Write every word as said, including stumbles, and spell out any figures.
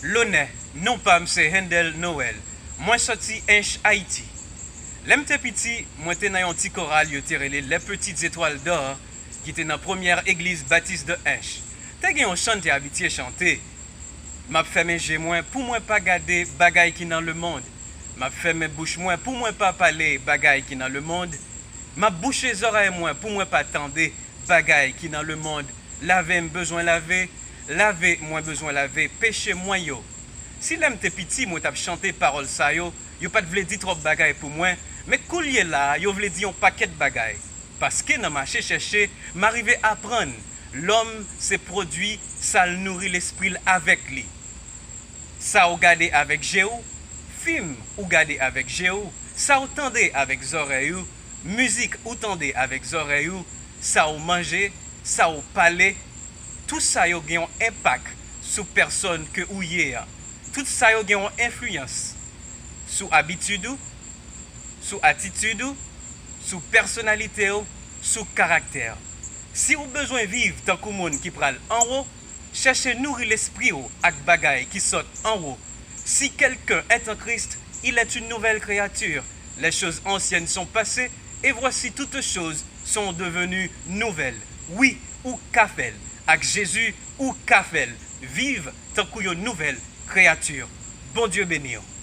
Lonè, non pa m se Hendel Noël. Mwen soti Ench, Ayiti. Lè m te piti, mwen te nan yon ti koral yo te rele Les Petites Étoiles d'Or, ki te nan premyè egliz batis de Ench. Te gen yon chan n te abitye chante: M ap fèmen je mwen pou mwen pa gade bagay ki nan lemonn. M ap fèmen bouch mwen pou mwen pa pale bagay ki nan lemonn. M ap bouche zòrèy mwen pou mwen pa tande bagay ki nan lemonn. Lave m bezwen lave, lave mwen bezwen lave peche mwen yo. Si lè m te piti mwen t ap chante pawòl sa yo, yo pa t vle di twòp bagay pou mwen, men koulye la a yo vle di yon pakèt bagay. Paske nan mache chèche, m arive aprann lòm se pwodui sa l nouri lespri l avèk li. Sa w gade avèk je w, fim ou gade avèk je w, sa w tande avèk zòrèy ou, mizik ou tande avèk zòrèy ou, sa w manje, sa w pale, tout sa yo gen yon enpak sou pèsòn ke ou ye a. Tout sa yo gen yon enfliyans sou abitid ou, sou atitid ou, sou pèsonalite w, sou karaktè w. Si w bezwen viv tankou moun ki pral anwo, chèche nouri lespri w ak bagay ki sot anwo. Si quelqu'un est en Christ, il est une nouvelle créature. Les choses anciennes sont passées, et voici toutes choses sont devenues nouvelles. Wi, ou ka fè l. Ak Jezi, ou ka fè l. Viv tankou yon nouvèl kreyati. Bondye beni w.